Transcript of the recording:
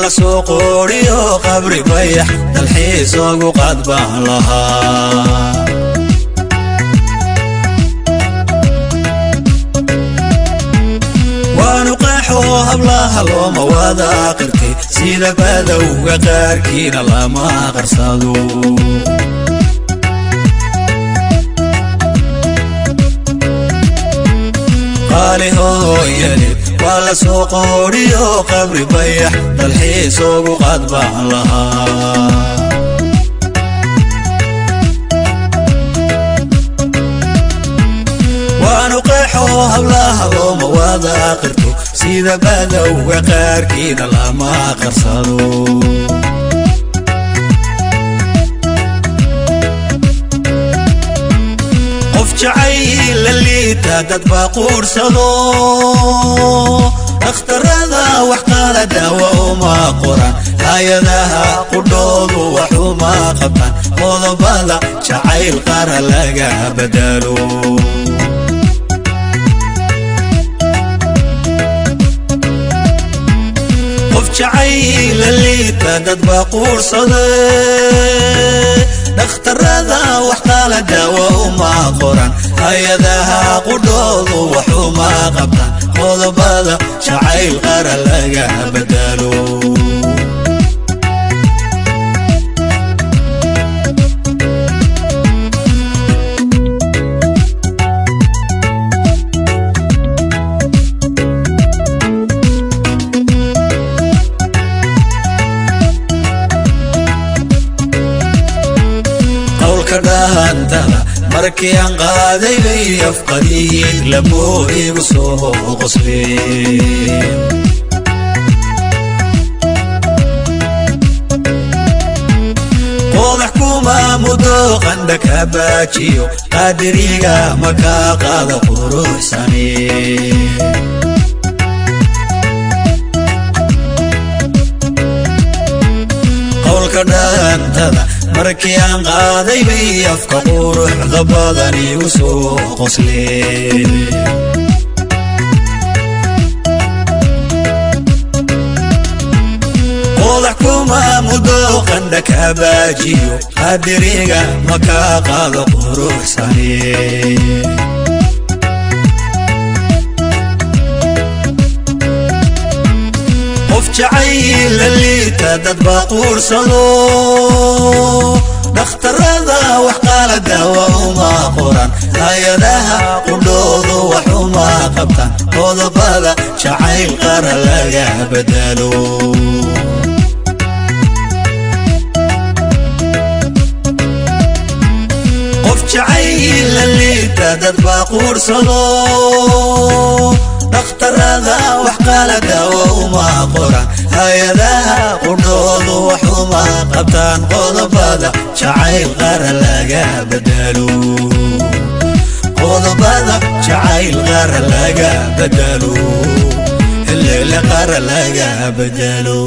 la soo qooriyo qabri bayax dalxiis ugu qaad baan lahaa. Waanu qeexoo hablaha looma wada qirtay, sida badowga qaarkiina lama qarsado. Qaali hooyadeed waa la soo qooriyo qabri bayax dalxiis ugu qaad baan lahaa. Waanu qeexoo hablaha looma wada qirto, sida badowga qaarkiina lama qarsado. Qof jacayl la liita dad baa quursado, dhakhtarada wax qaala daawa uma qoran, hay-adaha qudhoodu wax uma qabtaan, qodobada jacayl qara laga badalo. Qof jacayl la liita dad baa quursade, dhakhtarada wax qaala daawa uma qoran, hay-adaha qudhoodu wax uma qabtaan, qodobada jacayl qara laga badalo. Qowlka dhaantada markii aan qaaday bay afqadiid laboo igu soo qosleen. Qodax kuma muddo qandha ka baajiyo, qaadiriga ma kaa qaada quruxsane. Qowlka dhaantada markii aan qaaday bay afka quruxda badan igu soo qosleen. Qodax kuma muddo qandha ka baajiyo, qadiriga ma kaa qaado quruxsane. Qof jacayl la liita dad baa quursado, dhakhtarada wax qaala daawa uma qoran, hay-adaha qudhoodu wax uma qabtaan, qodobada jacayl qara laga badalo. Qof jacayl la liita dad baa quursado, dhakhtarada wax qaala daawa uma qoran, hay-adaha qudhoodu wax uma qabtaan, qodobada jacayl qara laga badalo. Qodobada jacayl qara laga badalo, hele qara laga badalo.